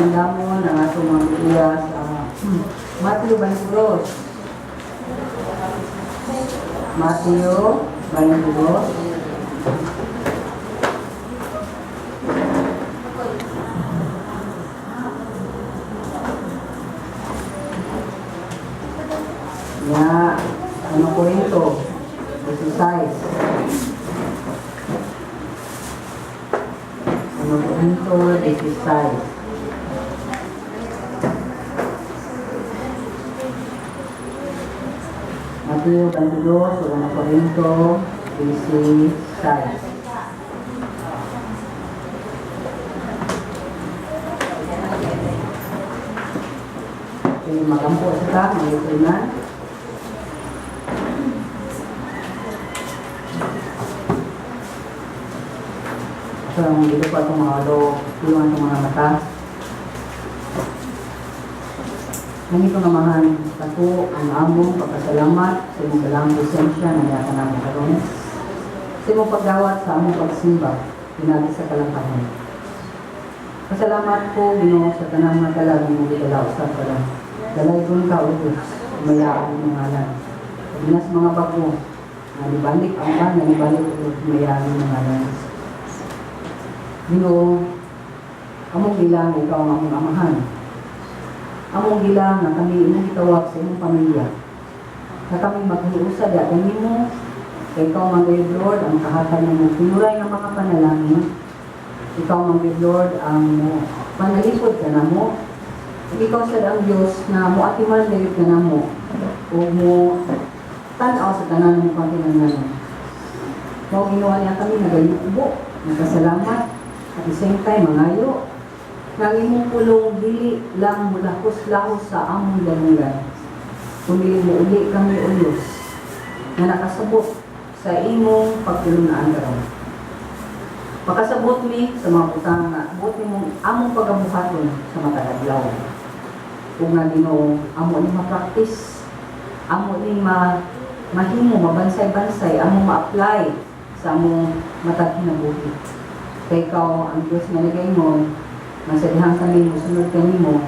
Andamon ang atong mga Biblia sa Matthew 22. Matthew 22. Ya, ano Korinto? 16. Ano Korinto 16. Mateo 22, 1 Korinto 16. Okay, magampo sa ta, mga na. So, ang dito pa itong mga ulo, tulungan itong mga mata. Nangito nga mahan, tako ang among pagkasalamat sa imong dalang presensya na yata namo karon. Sa imong pagdawat sa among pagsimba, pinagi sa kalangkahan. Pasalamat ko, Ginoo, sa tanang mga kalag imong gidala usab karon. Dalaygon ka, O Diyos, umayaan imong ngalan. Pag mga bago, nga nibalik ang ban, nga nibalik o Diyos, umayaan imong ngalan. Ginoo, among gilang ikaw ang among amahan. Among gilang nga kami imong gitawag sa imong pamilya. Nga kami maghiusa diha kanimo, kay ikaw man gayud, Lord, ang kahatag ng mong tinuray nga mga panalangin. Ikaw man gayud, Lord, ang mo panalipod kanamo. Ug ikaw sad ang Dios nga moatiman gayud kanamo ug mo tan-aw sa tanan ng pangkinahanglanon. Mao, Ginoo, niya kami nagayubo, nagkasalamat, at the same time mangayo nga ang imong pulong dili lang mulahos-lahos sa among dalunggan, kundi muuli kami, O Diyos, nga nakasabot sa imong pagtulunaan karon. Pakasabot mi sa mga butang nga buot nimong among pagabuhaton sa matag adlaw. Ug nga, Ginoo, amo ni ma-practice, amo ni ma mahimo, mabansay-bansay, amo ma-apply sa among matag kinabuhi. Kay ikaw ang Diyos nga nagaingon nga sa dihang kami mosunod kanimo,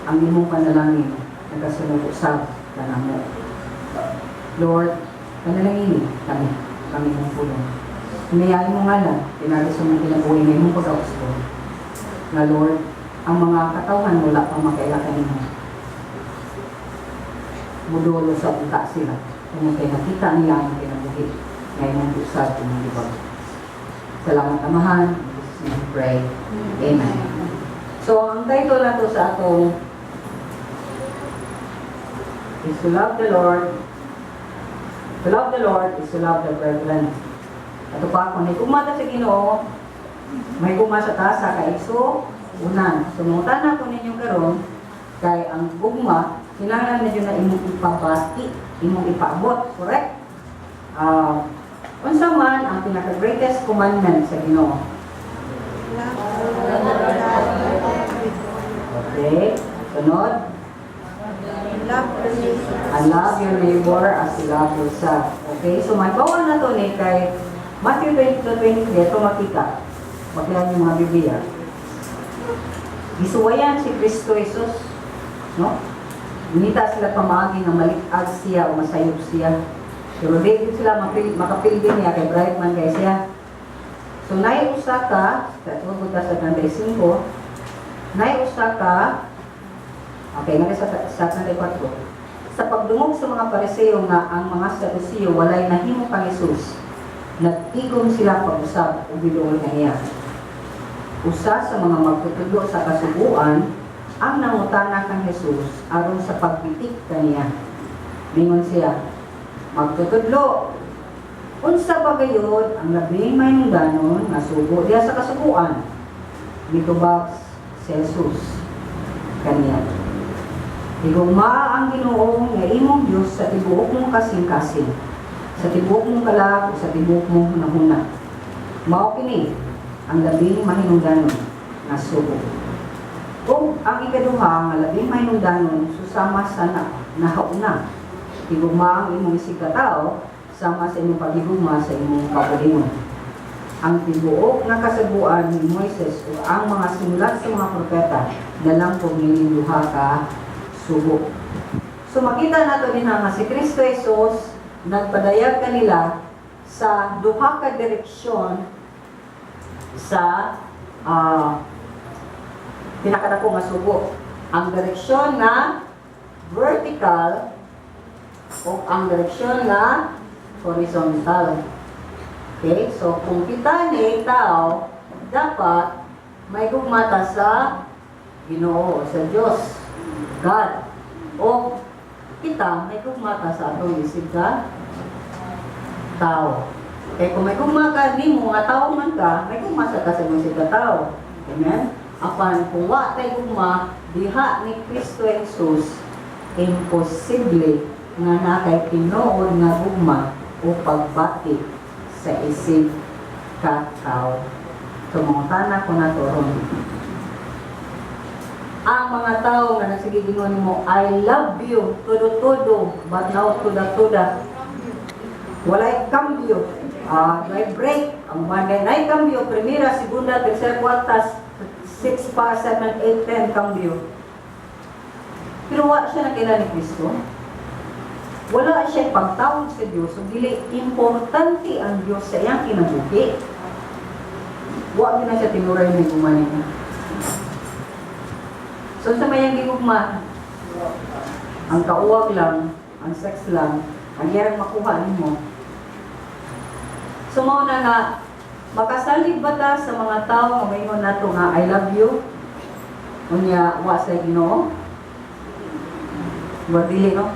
ang imong panalangin nagasunod usab kanamo. Lord, panalangin kami, kami mong pulong. Hinayaan mo nga lang, pinagi sa mong kinabuhi nga imong pag-ausbon. Nga Lord, ang mga katawhan wala pang makaila kanimo. Mudulo sa unta sila. Kung kay nakita nila ang kinabuhi nga imong usab imong libag. Salamat, Amahan. In Jesus' name we pray. Amen. So, ang title nato sa atong is to love the Lord. To love the Lord is to love the brethren. Ato pa, kung higugma ta sa Ginoo, mahigugma sa ta sa kaigsuonan. So, mangutana ko ninyo karon kay ang gugma, kinahanglan ninyo na imong ipabati, imong ipaabot, correct? Unsa man ang pinaka greatest commandment sa Ginoo? Okay, sunod. Love your neighbor. And love your neighbor as you love yourself. Okay, so may bawal na to ni kay Matthew 22:23, ito makita. Bakyan yung mga Biblia. Gisuwayan si Kristo Jesus, no? Nangita sila pamaagi nga malikag siya o masayop siya. Pero di gid sila makapildi niya kay bright man kay siya. So nay usa ka, sa ta sa 35, nay usa ka. Okay, nga sa 34. Sa pagdungog sa mga Pariseo nga ang mga Saduceo walay nahimo kang Jesus, nagtigom sila pag-usab ug giduol kaniya. Usa sa mga magtutudlo sa kasuguan ang nangutana kang Jesus aron sa pagbitik kaniya. Mingon siya, "Magtutudlo, unsa ba gayud ang labing mahinungdanon nga sugo diha sa kasuguan?" Mitubag si Jesus kaniya, "Higugmaa ang Ginoo nga imong Dios sa tibuok mong kasing-kasing, sa tibuok mong kalag, ug sa tibuok mong hunahuna. Mao kini ang labing mahinungdanon nga sugo. Ug ang ikaduha nga labing mahinungdanon susama sa nahauna: Higugmaa ang imong isigkatao sama sa imong paghigugma sa imong kaugalingon." Ang tibuok nga kasuguan ni Moises ug ang mga sinulat sa mga propeta nalangkob niining duha ka sugo. So makita nato dinha nga si Kristo Jesus nagpadayag kanila sa duha ka direksyon sa pinakadako nga sugo. Ang direksyon nga vertical o ang direksyon nga horizontal. Okay? So, kung kita ni tao, dapat may gugma ta sa Ginoo, sa Diyos, God. O kita may gugma ta sa atong isig ka tao. Kaya kung may gugma ka nimo nga tao man ka, may gugma sa ka sa imong isig ka tao. Amen? Apan kung wa tay gugma diha ni Kristo Jesus, imposible nga naa kay tinuod nga gugma o pagbati sa isig ka tao. So, mangutana ko nato ron. Ang mga tao nga nagsige ingon mo, "I love you," todo-todo, but now tuda-tuda. Walay kambyo. Ah, may break. Ang mga nay kambyo, primera, segunda, tercera, cuarta, 6 pa, 7, 8, 10 kambyo. Pero wa siya nakaila ni Kristo. Wala siya pagtawag sa Diyos. So, dili importante ang Diyos sa iyang kinabuhi. Wa gyud na siya tinuray ni gugma niya. So, sa mayang gigugma, ang kauwag lang, ang sex lang, ang iyang makuha nimo. So, mao na nga, makasalig ba ta sa mga tao nga maingon nato nga "I love you"? Unya, wa sa Ginoo? Wa dili, no?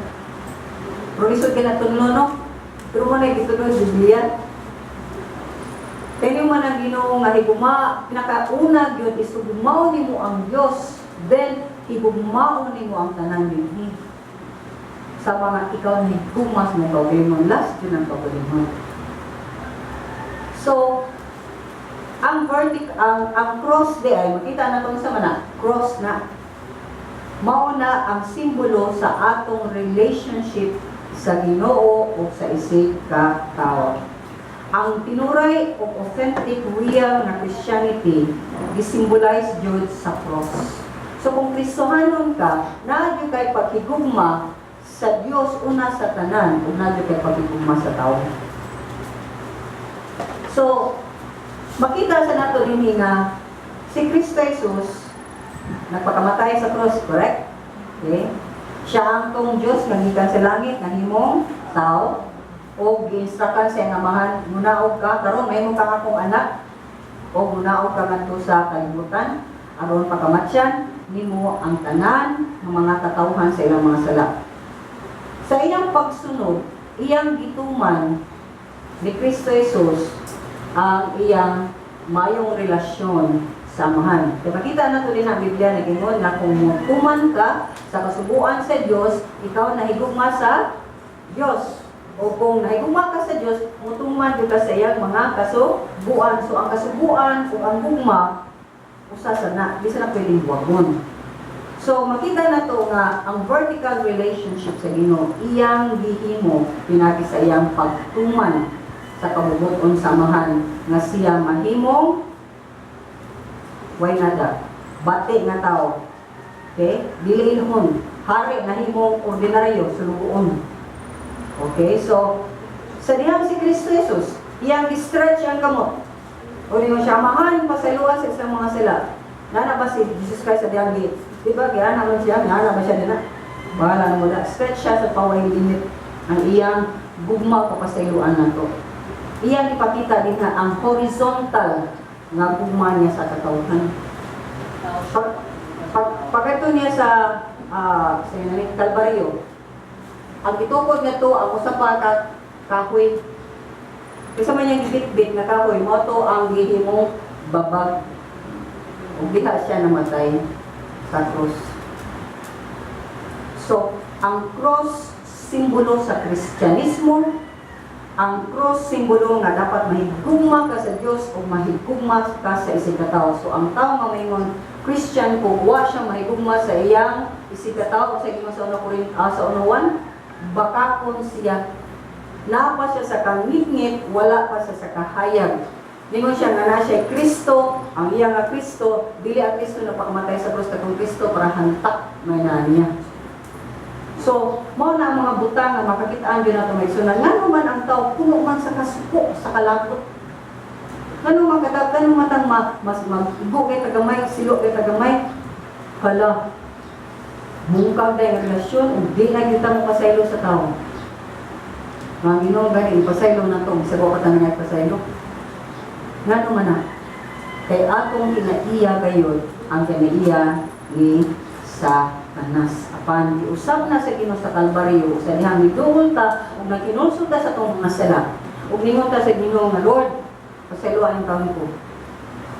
Pero lisod kay natunlo, no? Pero mo na gitudlo sa Biblia. Kaya man ang Ginoo nga higuma, pinakauna gyud is hugmaon nimo ang Dios, then higugmaon nimo ang tanan dinhi. Sa mga ikaw ni higugma sa imong kaugalingon, last yun ang kaugalingon. So, ang vertic ang cross di ay makita na tong sa mana, cross na mao na ang simbolo sa atong relationship sa Ginoo o sa isig ka tao. Ang tinuray o authentic, real na Christianity gisimbolize jud sa cross. So kung Kristohanon ka, naa gyud kay paghigugma sa Dios una sa tanan, ug naa gyud kay paghigugma sa tao. So, makita sa nato dinhi nga si Kristo Jesus nagpakamatay sa cross, correct? Okay? Siya ang tong Diyos nga gikan sa langit nahimong tao o giinstructan sa iyang Amahan, "Munaog ka karon, mahimo ka akong anak o munaog ka ngadto sa kalibutan aron pakamatyan nimo ang tanan ng mga katawhan sa ilang mga sala." Sa iyang pagsunod, iyang gituman ni Kristo Jesus ang iyang mayong relasyon sa Amahan. Kaya makita na din ang Biblia nagingon na kung mutuman ka sa kasuguan sa Dios, ikaw nahigugma sa Dios. O kung nahigugma ka sa Dios, mutuman jud ka sa iyang mga kasuguan. So ang kasuguan o ang gugma usa sa na, di sa na pwedeng buwagon. So makita na to nga ang vertical relationship sa Ginoo iyang gihimo pinagi sa iyang pagtuman sa kabubut-on sa Amahan nga siya mahimong way nada bati nga tao. Okay? Dili ilhon. Hari nahimong ordinaryo, sulugoon. Okay? So, sa dihang si Kristo Jesus, iyang stretch ang kamot. O niyo siya, "Amahan, pasayloa sa ilang mga sala." Nana ba si Jesus Christ sa dihang di ba, kaya naman siya, nana ba siya nila? Bahala na mo na. Stretch siya sa paway limit ang iyang gugma papasayloan nato. Iyang ipakita din na ang horizontal nga gugma niya sa katawhan. Pag niya sa yun, Kalbaryo, ang gitukod nga to ang usa pa ka kahoy. Kasi man niyang gibitbit nga kahoy, mao to ang gihimong babag. Ug diha siya namatay sa cross. So, ang cross simbolo sa Kristyanismo, ang cross simbolo nga dapat mahigugma ka sa Dios o mahigugma ka sa isig ka tawo. So ang tao nga maingon Christian ko, wa siya mahigugma sa iyang isig ka tawo sa ingon sa una Corin sa una 1, bakakon siya. Naa pa siya sa kangitngit, wala pa siya sa kahayag. Ningon siya nga na siya Kristo, ang iya nga Kristo, dili ang Kristo na pakamatay sa krus, katong Kristo para hantak may na niya. So, mao na ang mga butang nga makakitaan gyud nato, mga igsuonan. Ngano man ang tao puno man sa kasuko, sa kalakot? Ngano man kata ngano man tang mas mag-igo kay tagamay, silo kay tagamay? Hala. Bungkag dahil ang relasyon ug di na kita mo pasaylo sa tao. Mga Ginoo gani pasaylo na to, bisag wa pa ta nga pasaylo. Ngano man na? Kay atong kinaiya gayod ang kinaiya ni Satanas. Apan giusab na sa Ginoo sa Kalbaryo sa dihang miduol ta ug nagkinulsol ta sa atong mga sala. Ug ningon ta sa Ginoo nga, "Lord, pasayloa ang taon ko.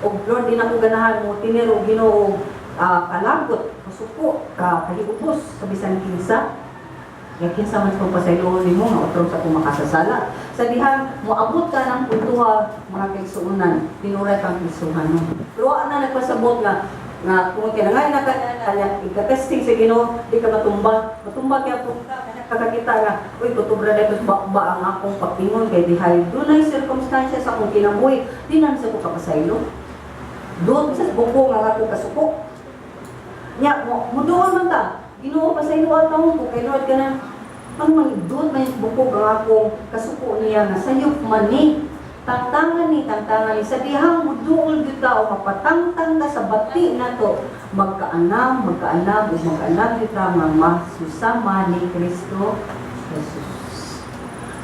Ug Lord, di na ko ganahan mo tinir og Ginoo kalagot, kasuko, ka kahiubos sa bisan kinsa. Kaya kinsa man kung pasayloon nimo nga otro sa akong makasasala." Sa dihang moabot ka ng puntuha, mga kaigsuonan, tinuray kang Kristohanon. Pero wa na nagpasabot nga nga kung kinangay na ka kanya ika-testing sa Ginoo, di ka matumba. Matumba kaya po ka kanya kakakita nga, "Uy, kutubra dito ba, ba ang akong pagtingon kay dihay dunay circumstances sa akong kinabuhi, di na sa ko kapasaylo. Doon sa buko nga ako kasuko." Nya, mo muduol man ta. "Ginoo, pasaylo ataw ko kay Lord kanang ano man doon man yung buko ang akong kasuko niya nga sayop man ni. Tangtangan ni, tangtangan ni. Sa dihang muduol gyud ta o mapatangtang ta sa bati nato, magkaanam, magkaanam, ug magkaanam gyud ta nga masusama ni Kristo Jesus.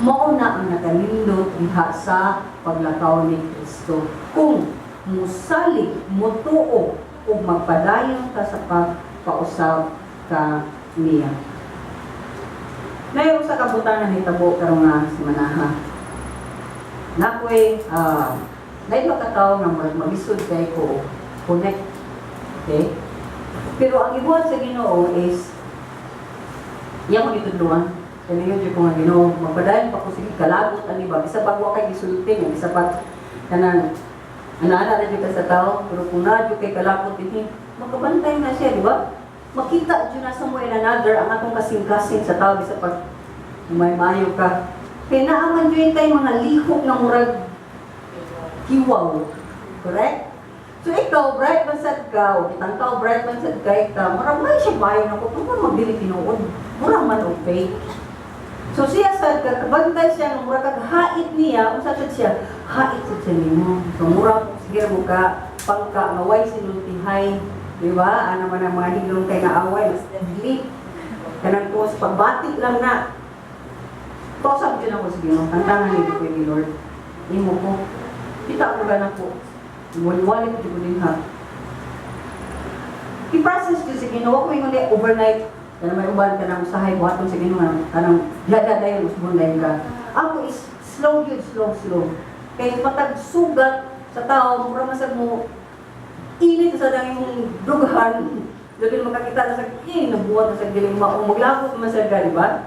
Mao na ang nakanindot diha sa paglakaw ni Kristo. Kung musalig, mutuo, ug magpadayon ta sa pagpausab ka niya. Nayo sa kabutangan nitabo karon nga semanaha. Nakoy naay ka tawo nga murag malisod kay ko connect. Okay? Pero ang ibuhat sa Ginoo is iya ko gitudloan. Kaya yun ko nga, "Ginoo, magpadayon pa ko sige kalagot ani ba bisa pag wa kay gisulti nga bisa pag kanang ana-ana ra jud ka sa tao, pero kung naa jud kay kalakot dinhi, makabantay na siya, di ba? Makita jud na sa mo in another ang atong kasing-kasing sa tao bisa pag may mayo ka. Kay naa man jud tay mga lihok nga murag hiwaw. Correct? So ikaw, bright man sad ka, o kitang tao, bright man sad kay ka, murag may siya bayo na ko, pero magdili tinuod. Murag man og fake. So siya sad ka, kabantay siya, nga murag kag hait niya, unsa sad siya? Hait sad siya nimo. So murag, sige mo ka, pangka, nga way sinultihay. Di ba? Ano man ang mga hilong kay nga away, mas deadly. Kanang tos, pagbati lang na. Tosab yun ako sa Ginoo. Tantangan ni ko ni Lord. Imo ko. Kita ko gana ko. Wali-wali ko din ha. I-process ko sa Ginoo. Ko ingon overnight. Kana may uban ka nang usahay buhaton sa Ginoo nga kanang diha dayon usbon dayon ka. Ako is slow yun, slow, slow. Kay patag sugat sa tao, mura masag mo init sa dang imong dughan. Labi na makakita na sa eh, nabuhat na sa giling mao maglabot man sa di ba?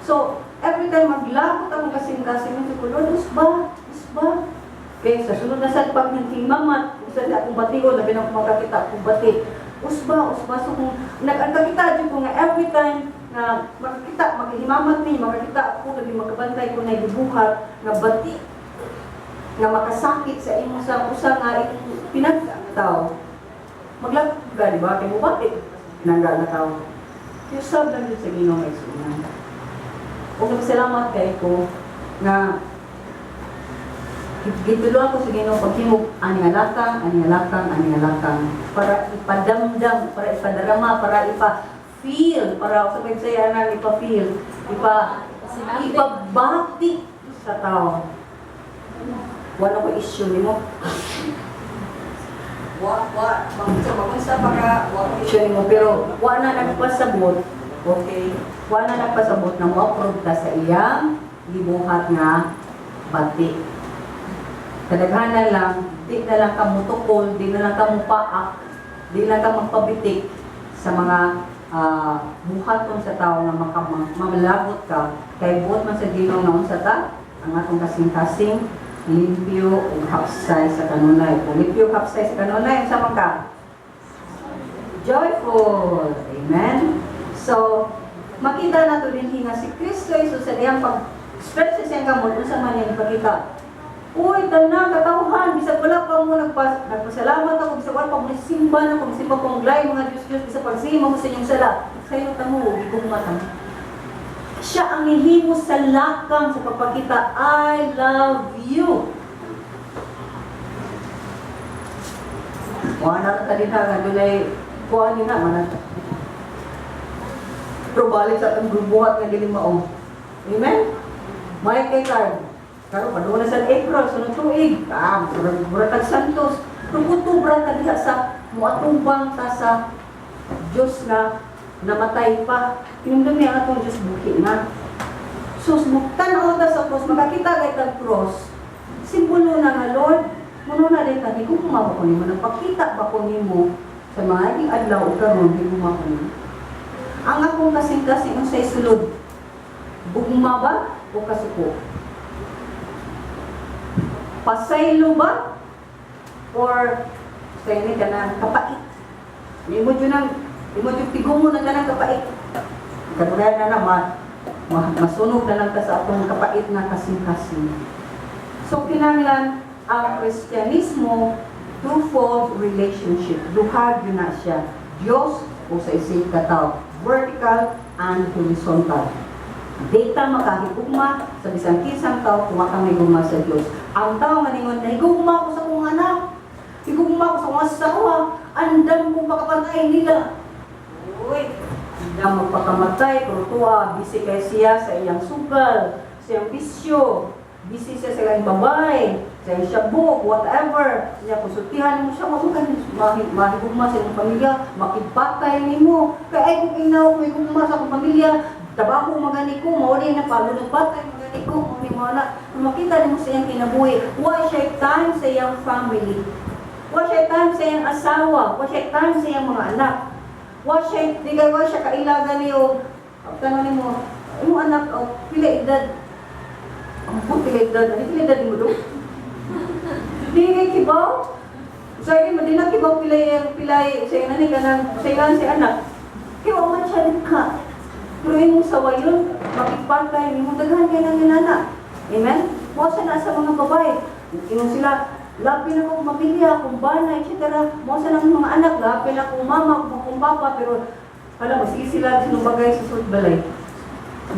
So, every time maglabot akong kasing-kasing, ko, "Lord, usba, usba." Kay sa sunod na sa pag himamat, sa akong bation, labi na akong makakita akong bati. Usba, usba. So kung nagkakita jud ko nga every time na makakita, maghimamat ni, makakita ako, labi makabantay ko na gibuhat, nga bati, nga makasakit sa imo sa usa nga imong pinagka nga tao. Maglakot ka, di ba? Kay mubati, pinangga nga tao. Usab lang yun sa Ginoo, mga igsuonan. Ug nagpasalamat kay ko nga gitudloan ko sa Ginoo paghimog ani nga lakang, ani nga lakang, ani nga lakang para ipadamdam, para ipadarama, para ipa-feel, para sa Bisaya na ipa-feel, ipabati sa tao. Wala ko issue nimo. Wa wa magunsa magunsa pa ka, wa ko issue nimo, pero wa na nagpasabot. Okay. Wa na nagpasabot na mo-approve ka sa iyang gibuhat nga bati. Kadaghanan lang, di na lang ka mutukol, di na lang ka mupaak, di na lang ka magpabitik sa mga buhaton sa tao nga mamalagot ka kay buot man sa Ginoo nga unsa ta ang atong kasing-kasing limpyo ug hapsay sa kanunay. Kung limpyo ug hapsay sa kanunay, unsa man ka? Joyful. Amen. So, makita nato dinhi nga si Kristo Jesus sa diyang pag stretch sa siyang kamot, unsa man niyang ipakita? Uy, tanan katawhan, bisag wala pa mo nagpasalamat ako, bisag wala pa mo simba na ko, simba ko maglay mga Diyos Diyos, bisag pagsimba mo sa inyong sala. Sayo ta mo, gigugma ta mo. Siya ang hihimo sa lakang sa pagpakita, "I love you." Wala na ta din ha, dunay kuan ni na man. Pero balik sa atong buhat nga dili mao. Amen? May kay card. Karon padung na sa April, sunod tuig. Ah, murag murag tag Santos. Pero kutubra ta diha sa muatubang ta sa Diyos nga namatay pa. Hinumdumi ang atong Diyos buhi na. So, tan-aw ta sa cross, makakita kay tag cross. Simbolo na nga, "Lord, muno na rin ta, higugma ba ko nimo? Nagpakita ba ko nimo sa mga aging adlaw o karon, higugma ko nimo?" Ang akong kasing-kasing, unsay sulod? Gugma ba o kasuko? Pasaylo ba? Or sa ini ka na kapait? Imo jud nang imo jud tigumo na kanang kapait. Kadugayan na na masunog na lang ta sa atong kapait na kasing-kasing. So kinahanglan ang Kristyanismo, twofold relationship. Duha gyud na siya. Dios o sa isig ka tawo. Vertical and horizontal. Di ta makahigugma sa bisan kinsang tao kung wa ka mahigugma sa Dios. Ang tao nga ningon, "Nahigugma ko sa akong anak. Higugma ko sa akong asawa. Andam kong pakamatay nila." Uy, andam magpakamatay, pero tuwa, busy kay siya sa iyang sugal, sa iyang bisyo, busy siya sa iyang babae, sa iyang shabu, whatever. Niya, konsultihan mo siya, mo ka mahigugma sa iyong pamilya, makipatay nimo. Kaya ay kung inaw, kung higugma sa akong pamilya, trabaho magani ko, mao ni na palunod batay magani ko, mao ni mo na. Kung makita nimo sa iyang kinabuhi, wa siya time sa iyang family. Wa siya time sa iyang asawa, wa siya time sa iyang mga anak. Wa siya, di kay wa siya kailagan niyo. Tanong nimo, imong anak, oh, pila edad? Ang po, pila edad? Ano pila edad mo do? Di kay kibaw? Sa inyo, di na kibaw pila yung pila sa inyo ni kanang sa ilan si anak. Kay wa man siya ka. Pero imong sawayon, makipatay, imong daghan kay nang inana. Amen? Wa siya na sa mga babae. Ingon sila, "Lapi na akong pamilya, akong bana, etc." Mo sa nang mga anak, lapi na akong mama, akong papa, pero hala, masige sila sinumbagay sa sulod balay.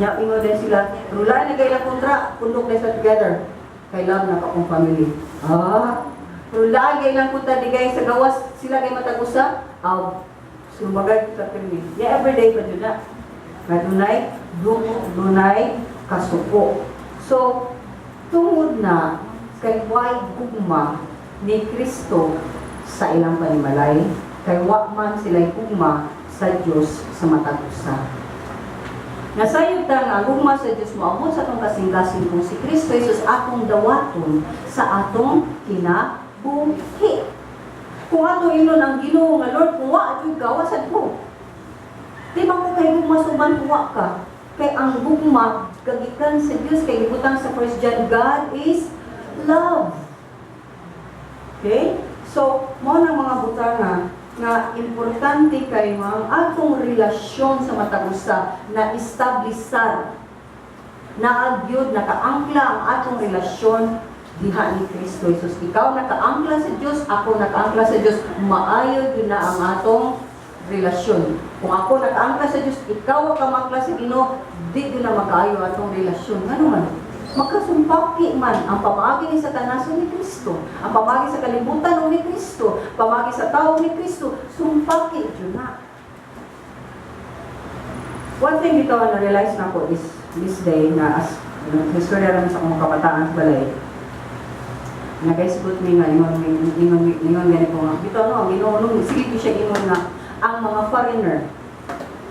Nya ingon din sila, pero lain na kay ilang kontra, pundok na sa together. Kay love na akong family. Ah, pero lain kay ilang kontra di kay sa gawas sila kay matag usa, aw sinumbagay sa pirmi. Ya everyday pa jud na. Nga dunay kasuko. So, tungod na kay way gugma ni Kristo sa ilang panimalay, kay wa man sila'y gugma sa Dios sa matag usa. Nasayod ta nga ang gugma sa Dios moabot sa atong kasing-kasing kung si Kristo Jesus atong dawaton sa atong kinabuhi. Kung atong ingnon ang Ginoo nga, "Lord, kung wa jud ka, wa sad ko." Di ba ko kay gugma suban kung wa ka? Kay ang gugma gagikan sa Dios, kay gibutang sa 1 John, God is love. Okay? So, mao na mga butanga nga importante kay ang atong relasyon sa matag usa na establisar na agyod nakaangkla ang atong relasyon diha ni Kristo Jesus. Ikaw nakaangkla sa Dios, ako nakaangkla sa Dios, maayo gyud na ang atong relasyon. Kung ako nakaangkla sa Dios, ikaw ang kaangkla sa Ginoo, di gyud na magkaayo atong relasyon. Ngano man? Magkasumpaki man ang pamaagi ni Satanas o ni Kristo, ang pamaagi sa kalibutan o ni Kristo, pamaagi sa tao ni Kristo, sumpaki jud na. One thing bitaw na realize na ko is this day na as istorya rin sa akong kabataan sa balay, nagaisgot mi nga ingon gani ko nga bitaw no, ang Ginoo nung sige ko siya ingon nga ang mga foreigner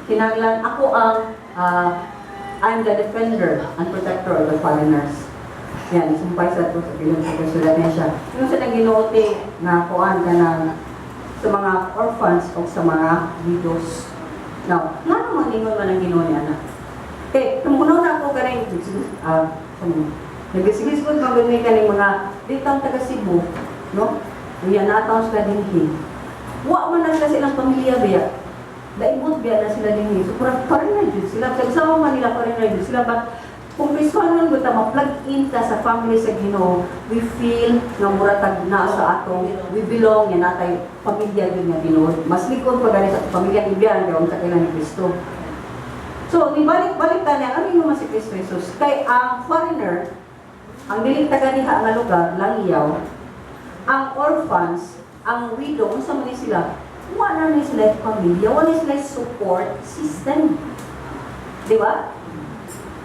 kinahanglan ako ang I'm the defender and protector of the foreigners. Yan, isumpay sa ito sa pilong sa sulat niya siya. Yung sa nang Ginoo nga kuan ka na sa mga orphans o sa mga widows. Now, nga naman ingon man ang Ginoo niya na. Kay, tumunaw na ako kaning nagsigisgot man gud mi kaning mga ditang taga Cebu, no? Unya na sila dinhi. Wa man na sila silang pamilya biya. Daibot biya na sila dinhi. So, parang foreigner jud sila. Sa sama man nila, foreigner jud sila. But Kung Kristohanon gud ta, ma-plug in ta sa family sa Ginoo, we feel nga mura tag naa sa atong, we belong, nga natay pamilya gyud nga tinuod. Mas likod pa gani sa atong pamilya ibiyan kay unsa kailan ni Kristo. So, ni balik-balik ta niya, ano naman si Kristo Jesus? Kay ang foreigner, ang dili taga diha nga lugar, langyaw, ang orphans, ang widow, unsa man ni sila? Wala ni sila pamilya, wala sila support system. Di ba?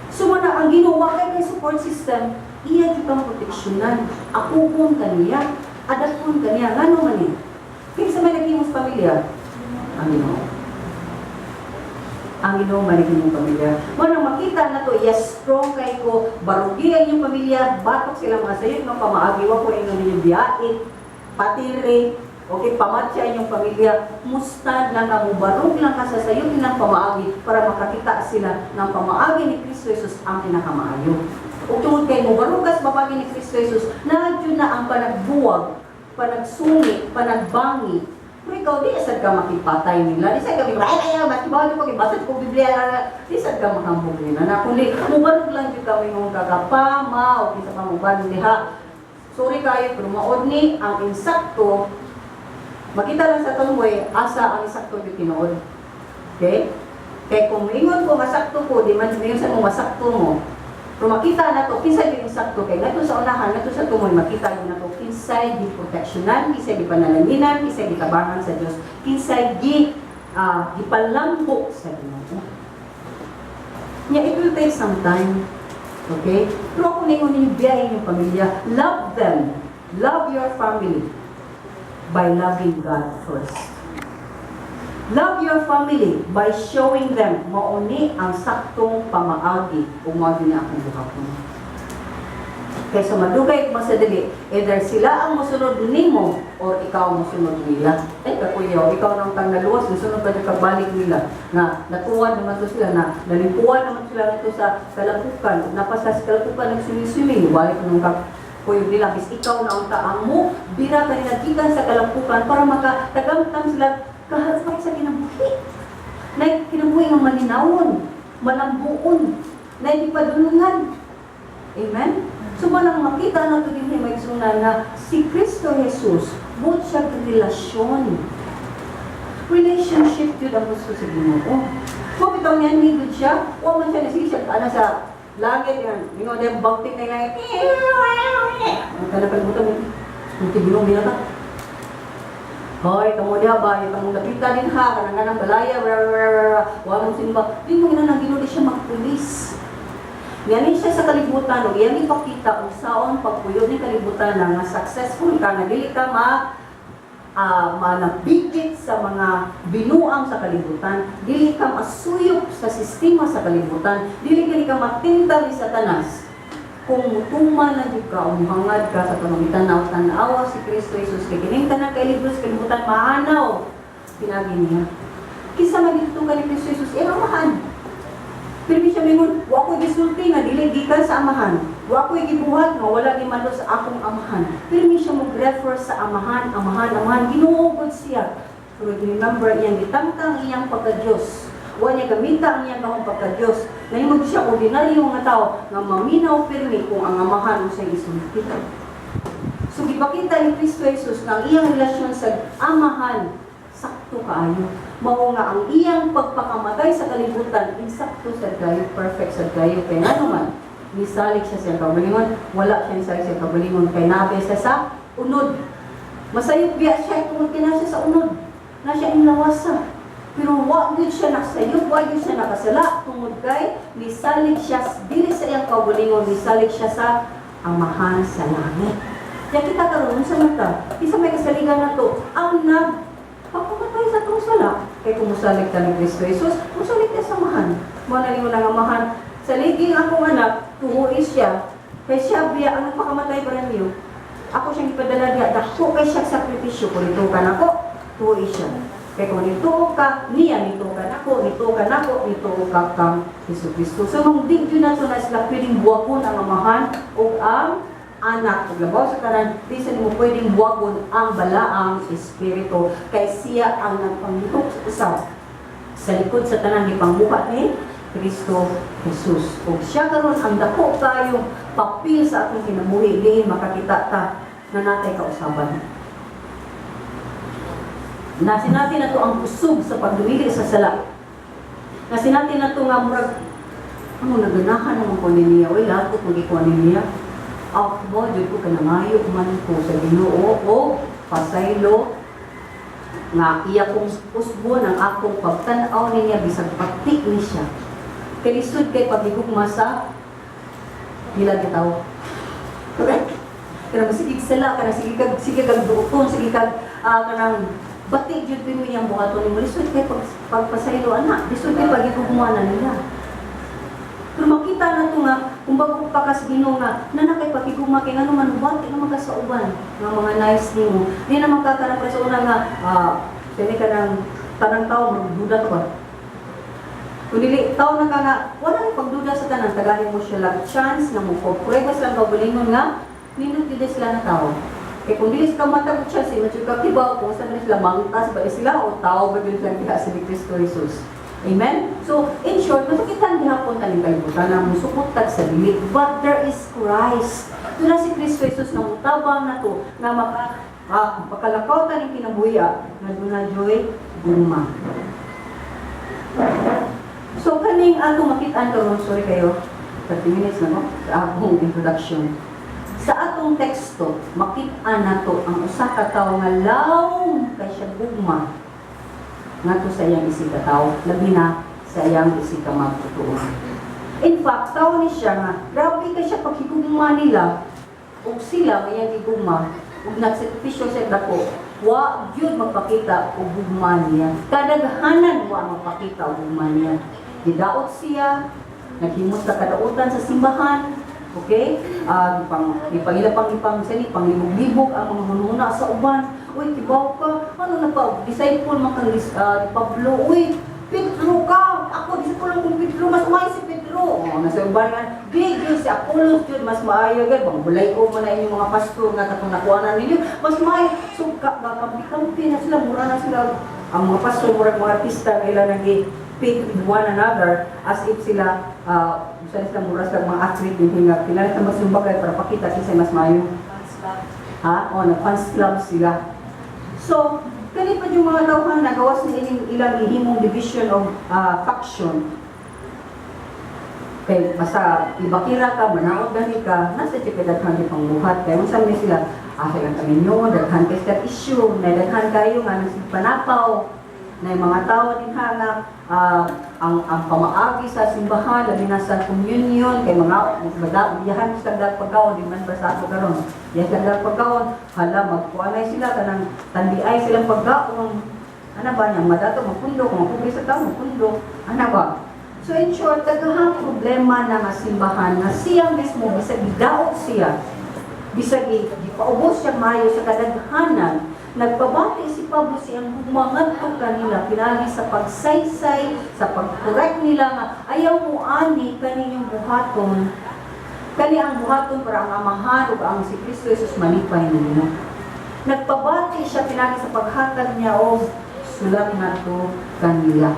So mana ang Ginoo kay support system, iya jud kang proteksyonan. Akupon kaniya, adapon kaniya, ngano man ni? Kinsa may naghimo sa pamilya? Ang Ginoo. Ang Ginoo man naging pamilya. Mo nang makita na to, yes, strong kay ko, barugi ang inyong pamilya, batok sila mga sayop nga pamaagi, wa ko ingon ninyo biyait, patire, okay, pamatya inyong pamilya, mustad lang ka, mubarog lang ka sa sayop nilang pamaagi para makakita sila ng pamaagi ni Kristo Jesus ang pinakamaayo. Ug tungod kay mubarog ka sa pamaagi ni Kristo Jesus, na na ang panagbuwag, panagsungi, panagbangi. Pero ikaw, di sad ka makipatay nila. Di sad ka ay, ay, ay, mas bawal ko, basa ko Biblia, di sad ka makambog nila. Na kundi, mubarog lang jud kami mong kakapama, o kinsa pa mo diha. Sorry kayo, pero maod ni ang insakto, makita lang sa tumoy, asa ang insakto yung tinuod. Okay? Kaya kung moingon ko, masakto ko, di man mayon sa mo masakto mo. Pero makita na to, kinsa yung insakto kay ngadto sa unahan, ngadto sa tumoy, makita yun na to, kinsay gi proteksyonan, kinsay gi panalanginan, kinsay gi tabangan sa Dios, kinsay gi gipalambo sa Ginoo. Nya it will take some time. Okay? Pero ako ningon ninyo, biyahin yung pamilya. Love them. Love your family by loving God first. Love your family by showing them mauni ang saktong pamaagi ug mao gyud ni akong buhaton. Kaysa madugay mo sa dili, either sila ang mosunod nimo or ikaw ang mosunod nila. Ay, kakuyaw, ikaw nang tang naluwas, mosunod ka kagbalik nila. Na natuwa naman to sila, na nalimpuan naman sila nito sa kalapukan, napasa sa kalapukan, nag-swimming-swimming, balik nung kuyog nila, bis ikaw na unta ang mo, bira ka nila gikan sa kalapukan para makatagamtam sila kahalpay sa kinabuhi. Na kinabuhi nga malinawon, malambuon, na hindi padulungan. Amen? So walang makita na ito din may na si Kristo Jesus, buot siya relasyon. Relationship yun ang gusto sa Ginoo. Kung bitaw niya, ni good siya, o man siya nasige siya, ana sa langit yan, ingon din, bangtik na yung langit. Ang kanapalibutan mo, kung Ginoo binata. Hoy, kamo diha ba, yung kamong napita din ha, kanang kanang balaya, blah, blah, blah, blah, wa mong simba. Di mo ginanang Ginoo di siya magpulis. Yan siya sa kalibutan, ug iyang ipakita og saon pagpuyo ni kalibutan na nga successful ka, nga dili ka ma manabigit sa mga binuang sa kalibutan, dili ka masuyop sa sistema sa kalibutan, dili ka ni ka matintal ni Satanas. Kung mutuman na jud ka, umuhangad ka sa panungitan na tan-awa si Kristo Jesus kay kining tanan kay libro sa kalibutan maanaw pinagi niya. Kinsa man ka ni Kristo Jesus, iyang amahan. Pero siya mingon, "Wa ko'y gisulti nga dili gikan sa Amahan. Wa ko'y gibuhat nga wala gimando sa akong Amahan." Pero siya mo refer sa Amahan, Amahan, Amahan, Ginoo gud siya. Pero remember iyang gitangtang iyang pagka-Diyos. Wa niya gamita ang iyang gahom pagka-Diyos. Nahimog siya ordinaryo nga tao nga maminaw pirmi kung ang Amahan unsay isulti. So gipakita ni Kristo Jesus nga ang iyang relasyon sa Amahan sakto kaayo. Mao nga ang iyang pagpakamatay sa kalibutan insakto sa kayo, perfect sa kayo, kay ngano man misalig siya sa iyang kaugalingon, wala siya misalig sa iyang kaugalingon kay nabe siya sa unod. Masayop biya siya tungod kay naa siya sa unod. Na siya inlawasa. Pero wa gyud siya nakasayop, wa gyud siya nakasala tungod kay misalig siya dili sa iyang kaugalingon, misalig siya sa Amahan sa langit. Kaya kita karon sa mata, isa may kasaligan na to, ang nag pagpamatay sa atong sala. Kay kung musalig ta ni Kristo Jesus, musalig ta sa Amahan. Mo na ningon ang Amahan, "Saliging akong anak, tuoi siya, kay siya biya ang nagpakamatay para niyo. Ako siyang ipadala diha, dako kay siya sakripisyo, kung nituo ka nako, tuoi siya. Kay kung nituo ka niya, nituo ka nako, nituo ka nako, nituo ka kang Hesus Kristo." So, nung di yun nato na sila pwedeng buwagon ang Amahan o ang Anak. Ug labaw sa tanan, di sa nimo pwedeng buwagon ang Balaang Espiritu kay siya ang nagpanglihok sa usab sa likod sa tanan gipangbuhat ni Kristo. Kristo Jesus. Ug siya karon ang dako kayong papel sa atong kinabuhi diin makakita ta na natay kausaban. Nasinati na to ang kusog sa pagdumili sa sala. Nasinati na to nga murag ano, naganahan naman ko niya, uy, lahat ko ko niya. Ako, jud ko kanangayo man ko sa Ginoo o pasaylo nga iya kong usbon ang akong pagtan-aw niya bisag pati ni siya. Kay lisod kay paghigugma sa nila gitaw. Correct? Kanang sige sala, kanang sige kag duoton, sige kag kanang bati jud mo iyang buhaton nimo. Lisod kay pagpasaylo ana, lisod kay paghigugma na nila. Pero makita na to nga, kung bago pa ka sa Ginoo nga, na kay pakigugma kay ngano man bati naman ka sa uban nga mga nice nimo. Di naman ka kanang sa una nga kani ka ng tanang tao magduda ka ba? Kung dili tao na ka nga, wala kay pagduda sa tanan, tagahin mo siya lang chance nga mo pruweba silang kaugalingon nga nindot gyud sila na tao. Kay kung dili ka matag chance, di man jud ka kibaw kung sa man sila mangtas ba sila o tao ba gyud sila diha sa ni Kristo Jesus. Amen? So, in short, masakitan gihapon taning kalibutan na musukot tag sa dili, but there is Christ. Doon na si Kristo Jesus nga mutabang na to, nga makalakaw taning kinabuhi nga doon na joy gugma. So, kaning ato makit-an karon, sorry kayo, 30 minutes na no, sa akong introduction. Sa atong teksto, makit-an nato ang usa ka tawo nga lawom kay siya gugma ngadto sa iyang isig ka tawo, labi na sa iyang isig ka magtutuon. In fact, tao ni siya nga, grabe kay siya paghigugma nila, ug sila may iyang gigugma, ug nagsakripisyo siya dako, wa gyud magpakita og gugma niya. Kadaghanan wa magpakita og gugma niya. Gidaot siya, naghimos sa kadautan sa simbahan, okay? Pang ipangila pang ipang sani panglibog-libog ang mga hununa sa uban. Uy, kibaw ka. Ano na pa disciple man kang Pablo. Uy, Pedro ka. Ako disciple lang kong Pedro, mas maayo si Pedro. Oh, nasa uban nga. Di gyud si Apollos gyud mas maayo gyud. Bang bulay ko man na inyong mga pastor nga katong nakuha na ninyo. Mas maayo. So ka kampi-kampi na sila, mura na sila ang mga pastor, murag mga artista nga ila nagi pick with one another as if sila sila sila mura sila mga athlete din nga kinahanglan sila magsumbag kay para pakita kinsay mas maayo. Ha? O, nag-fans club sila. So, kani pa yung mga tawhan nagawas ni ining ilang gihimong division of faction. Kay basta ibakira ka, manaot gani ka, nasa siya daghan di pangbuhat. Kay unsa man sila, asa lang kami nyo, daghan kay sila issue, na daghan kayo nga nagpanapaw, na yung mga tao din ha nga ang pamaagi sa simbahan, labi na sa communion, kay mga bada biyahan sa dag pagkaon, di man ba sa ato karon. Biyahan sa dag pagkaon, hala magkuanay sila kanang tandiay silang pagkaon. Ana ba niya madato magpundo kung magpugay sa tao magpundo. Ana ba? So in short, daghang problema na nga simbahan na siya mismo bisag gidaot siya, bisag gipaubos siya maayo sa kadaghanan, nagpabati si Pablo siyang gugma ngadto kanila pinagi sa pagsaysay, sa pag-correct nila nga ayaw mo ani kaninyong buhaton. Kani ang buhaton para ang Amahan ug ang si Kristo Jesus malipay ninyo. Nagpabati siya pinagi sa paghatag niya og sulat ngadto kanila.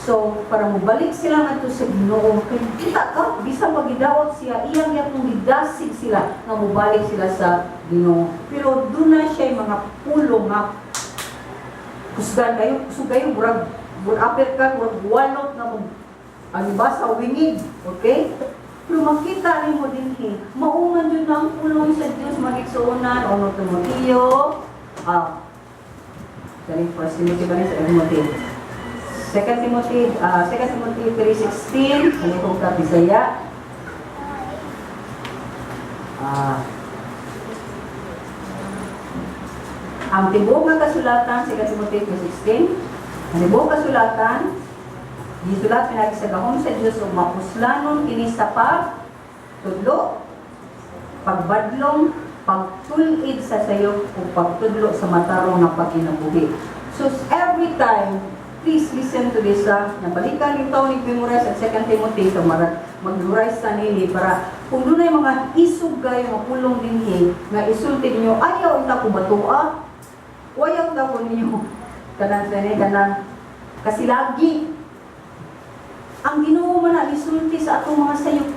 So, para mobalik sila ngadto sa Ginoo, kay kita ka, bisan pagidawat siya, iyang yapong gidasig sila nga mobalik sila sa Ginoo. Pero doon na siya mga pulong nga kusgan kayo, kusog kayo, murag murag apel ka, murag walot nga mo ang iba sa wingig, okay? Pero makita nimo dinhi, mao man jud na ang pulong sa Dios magigsuonan o no Timoteo, sorry, First Timothy ba ni sa Timothy? 2 Timothy 3:16, ano kong ka Bisaya? Ang tibuok nga kasulatan, 2 Timothy 3:16, ang tibuok kasulatan, gisulat pinagi sa gahom sa Dios ug mapuslanon kini sa pagtudlo, pagbadlong, pagtul-id sa sayop ug pagtudlo sa matarong nga pagkinabuhi. So every time, please listen to this ah. Nabalikan ito ni memorize at 2 Timothy so marag mag-memorize sa nini para kung doon ay mga isog kayo mga pulong dinhi nga isulti ninyo ayaw unta ko batua, ayaw unta ko ninyo kanang sa kanang kasilagi. Ang Ginoo man na misulti sa atong mga sayop.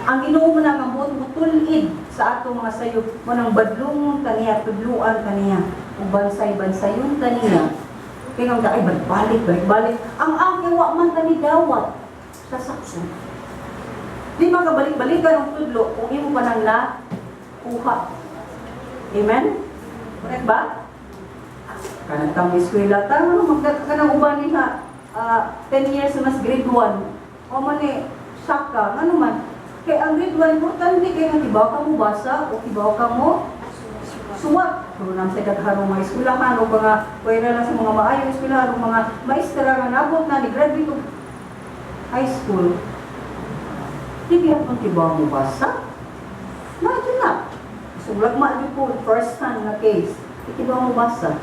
Ang Ginoo man na nga buot mutulid sa atong mga sayop, mo nang badlungon kaniya, tudluan kaniya, ug bansay-bansayon kaniya. Kaya nga ay balik, balik, balik. Ang aking wa man kani dawat sa sakso. Di man ka balik-balikan ang tudlo kung imo pa nang nakuha. Amen? Correct ba? Kanang tang eskwela ta, magka kanang uban nila 10 years mas grade 1. O man eh, saka, ano man. Kay ang grade 1, importante kay nga kibaw ka mo basa o kibaw ka mo suwat. Pero nang sa daghan mga eskwelahan o mga pwera lang sa mga maayong eskwelahan o mga maestra nga nabot na ni graduate og high school. Di gihapon kibaw mo basa? Na, dyan na. So, lagma di po, first hand na case. Di kibaw mo basa.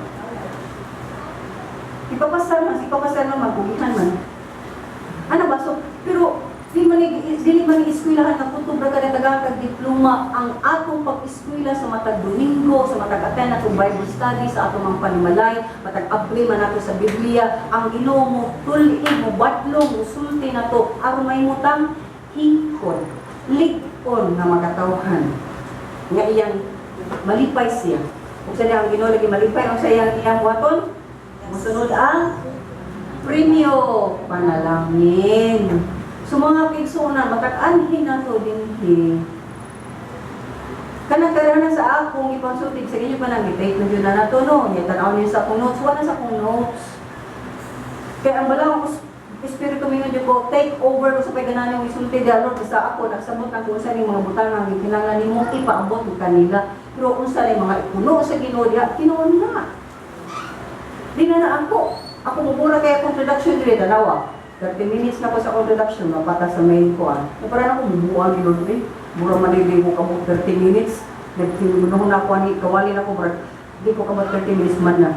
Ipapasar man, ipapasar man, magkugihan man. Ano ba? So, pero dili man ni eskwelahan nga kutob ra ka tagaan kag diploma. Ang atong pag-eskwela sa matag Domingo, sa matag attend atong Bible study, sa atong mga panimalay, matag abli man nato sa Biblia, ang Ginoo mo tul-id, mo badlong, mo sulti nato aron mahimutang hingkon, lig-on nga makatawhan nga iyang malipay siya. Ug sa ang Ginoo lagi malipay ang sa iyang iyang buhaton, mosunod ang premyo, panalangin. So mga kaigsuonan, matag-anhin nato dinhi. Kanang karana sa akong ipangsulti sa inyo pa nang i-take na jud na nato, no. Nya tan-aw niyo sa akong notes, wala sa akong notes. Kaya ang balang Espiritu mingon jud ko, take over ko sa pagganan yung isulti di Lord, basta ako nagsabot na kung unsa ning mga butang ang kinahanglan nimo ipaabot ko kanila. Pero unsa ning mga ipuno sa Ginoo diha, tinuod na. Di na na ako. Ako mumura kay akong introduction diri dalawa. 30 minutes na ko sa akong introduction, mapata sa main ko ah. Para na ako mubuan ni Lord eh. Mura man di ko kamo 30 minutes. Nagtinuhon na ako ani kawali na ko murag di ko kamo 30 minutes man na.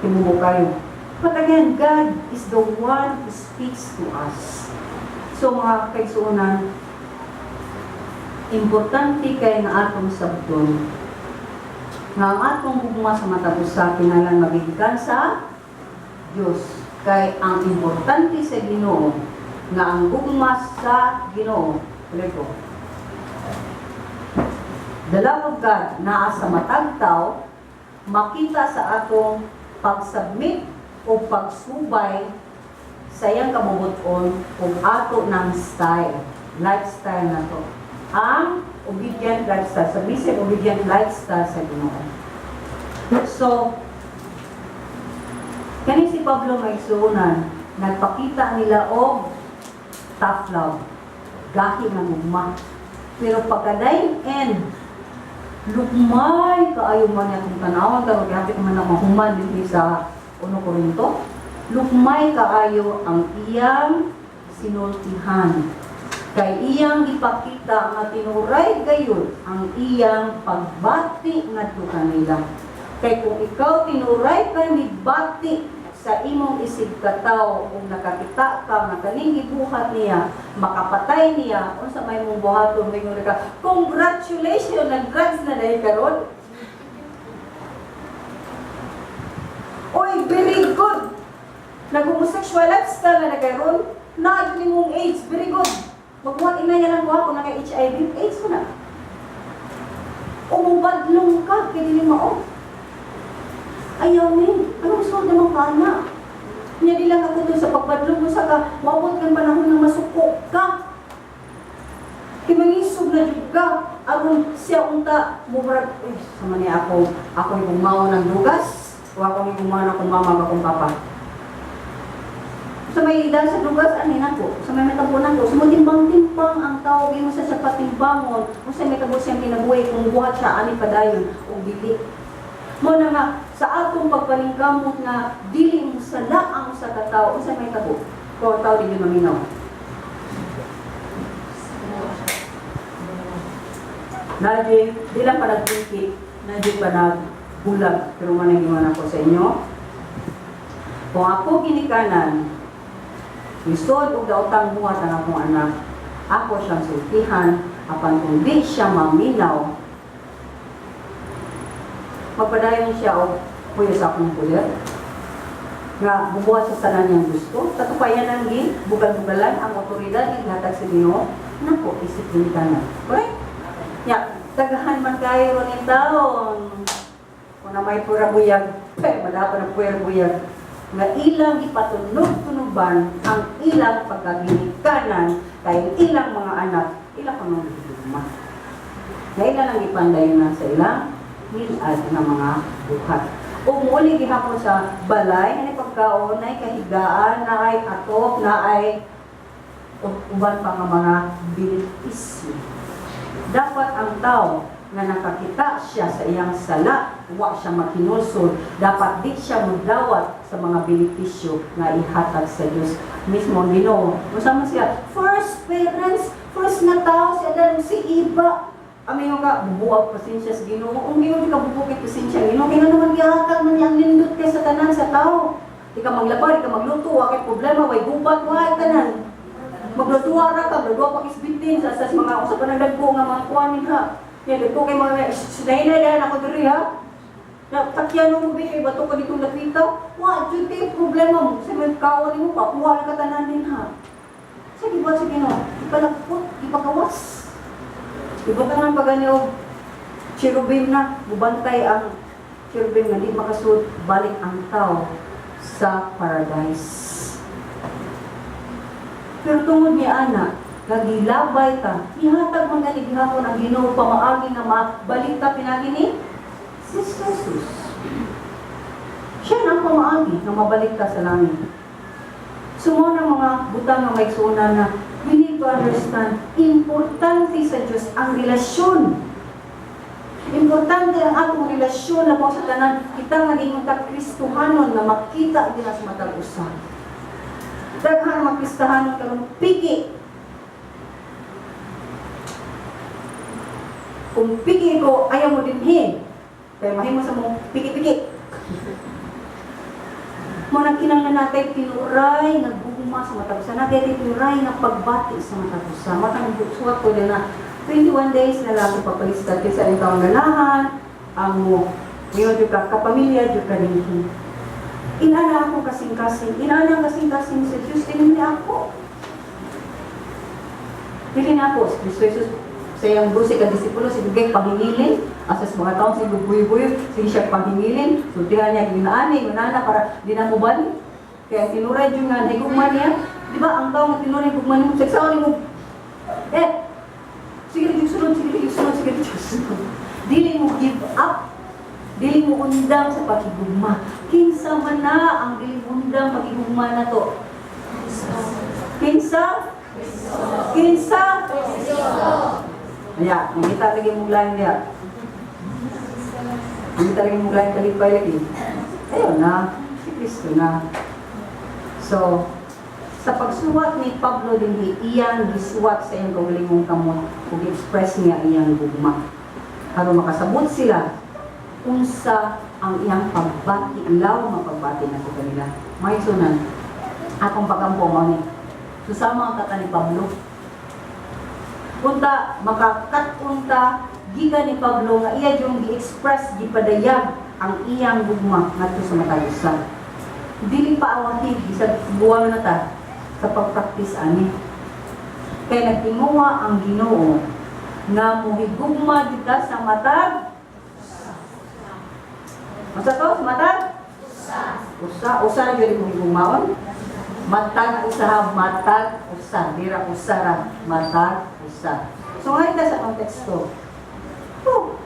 Timubo kayo. But again, God is the one who speaks to us. So mga kaigsuonan, importante kay nga atong sabton nga ang atong gugma sa matag usa kinahanglan magigikan sa Dios. Kay ang importante sa Ginoo nga ang gugma sa Ginoo, ulit ko. The love of God naa sa matag tawo makita sa atong pag-submit o pagsubay sa iyang kabubuton ug ato ng style, lifestyle na to. Ang obedient lifestyle, submissive obedient lifestyle sa Ginoo. So, kani si Pablo, mga igsuonan, nagpakita nila og tough love, gahi nga gugma. Pero pagka end, lukmay kaayo man niya kung tanawon karon kay hapit man na mahuman dinhi sa 1 Korinto. Lukmay kaayo ang iyang sinultihan. Kay iyang gipakita nga tinuray gayud ang iyang pagbati ngadto kanila. Kay kung ikaw tinuray ka ni bati sa imong isig katawo ug nakakita ka nga kaning gibuhat niya makapatay niya, unsa may mong buhaton? Moingon ka, "Congratulations, nag-drugs na dahil karon. Oy, very good, nag-homosexual lifestyle na na karon, naa mong AIDS, very good." Magbuhat ina niya lang kuha kung naka HIV AIDS mo na o mubadlong ka kay dili mao. Ayaw ni. Anong sulod naman ka na? Nya di lang ako dun sa pagbadlong mo sa ka, maabot kang panahon na masuko ka. Kay mangisog na jud ka. Aron siya unta, murag, eh, sama niya ako, ako yung mao ng dugas, o ako yung mao akong mama, akong papa. Sa may dahil sa dugas, ani na ko. Sa may matabo na ko. Sa mo timbang-timbang ang tao, mo sa patimbangon, kung sa may tabo siyang kinabuhi, kung buhat siya, ani padayon, o dili. Mo na nga, sa atong pagpaningkamot nga dili mo sala ang usa ka tawo, unsa may tabo? Kung ang tao dili maminaw. Naji, di lang pa nagpiki, naji pa nagbulag, pero man ang ako sa inyo. Kung ako ginikanan, lisod og daotang buhat ang akong anak, ako siyang sultihan, apan kung di siya maminaw, magpadayon siya og puyo sa akong puyer. Nga bubuhat sa tanan niyang gusto. Katupayan ang gi, bugal-bugalan ang otoridad nga gihatag sa Ginoo nako isip ginikanan. Correct? Ya, daghan man kayo ron yung taon. Kung na may pura buyag, eh, madapa na pura buyag nga ilang ipatunog-tunuban ang ilang pagkaginikanan kay ilang mga anak, ilang pang gihigugma. Nga ilang ang ipandayon na sa ilang nilad nga mga buhat. O muli gihapon sa balay, nga ni pagkaon, na kahigaan, na ay atop, na ay uban pa nga mga benepisyo. Dapat ang tao nga nakakita siya sa iyang sala, wa siya makinulsol, dapat di siya mudawat sa mga benepisyo nga ihatag sa Dios. Mismo ang Ginoo, unsa man siya, first parents, first nga tao si Adan si Iba. Ami nga bubuag pasensya sa Ginoo. Ang Ginoo di ka bubuag kay pasensya Ginoo kay naman gihatag man niya ang nindot kay sa tanan sa tao. Di ka maglaba, di ka magluto, wa kay problema, way gubat, wa tanan. Maglutuwa ra ka, maglutuwa pa kisbitin sa mga usa pa nagdagko nga mga kuwanin ha. Yan, dagko kay mga sinainay dahil ako diri ha. Na takyan mo bi kay bato ka ditong lapita. Wa jud kay problema mo sa may kaon nimo pa kuha na ka tanan din ha. Sa gibuhat sa Ginoo, ipalagpot, ipagawas. Ibutangan pa gani og cherubim na mubantay ang cherubim nga di makasud balik ang tao sa paradise. Pero tungod ni ana, nagilabay ta, nihatag man gani gihapon ang Ginoo pamaagi nga mabalik ta pinagi ni si Jesus. Siya na ang pamaagi nga mabalik ta sa langit. So mo ng mga butang nga may na we need to understand, importante sa Diyos ang relasyon. Importante ang atong relasyon na sa tanan, kita nga ingon ta Kristohanon nga makita din sa matag usa. Daghan mga Kristohanon karon piki. Kung piki ko, ayaw mo dinhi. Kaya mahimo sa mong piki-piki. Mo nang kinahanglan natin tinuray nga gugma sa matag usa. Natin tinuray nga pagbati sa matag usa. Matang suwat ko din na 21 days na lang ipapalistat sa iyong taong ganahan, ang mo. Ngayon, jud ka, kapamilya, jud ka dinhi. Inana ako kasing-kasing, inana ang kasing-kasing sa Diyos, dili niya ako. Dili na ako, si Kristo Jesus, sa iyang 12 ka disipulo, sige pahingilin, asa sa mga taong sige buyo-buyo, sige siya pahingilin, sultihan niya, ginaani, ginana, para di na mo balik. Kaya tinuray dyan nga, nahigugma niya, di ba, ang taong nga tinuray higugma niya, sagsaon mo, eh, sige rin sunod, sige rin sunod, sige rin sunod. Dili mo give up. Dili mo undang sa paghigugma. Kinsa man na ang dili mo undang paghigugma na to? Kinsa? Kinsa? Aya, nangita lagi mong lain niya. Nangita lagi mong lain kalipay lagi. Ayun na, si Kristo na. So, sa pagsuwat ni Pablo din iyang gisuwat sa iyang kaugalingong kamot ug express niya iyang gugma. Aron makasabot sila unsa ang iyang pagbati, ilaw nga pagbati na kanila. May sunan, akong pagampo mao ni. Susama ang kata ni Pablo. Unta makakat-unta gikan ni Pablo nga iya yung gi-express, gipadayag ang iyang gugma ngadto sa matag usa. Dili pa awahi bisag buwang na ta sa pagpraktis ani. Kay nagtinguha ang Ginoo nga mohigugma kita sa matag. Unsa to? Sa matag? Usa. Usa na gyud mohigugmaon. Matag usa ha, matag usa, dira usa ra, matag usa. So ngayon ta sa konteksto. Oh,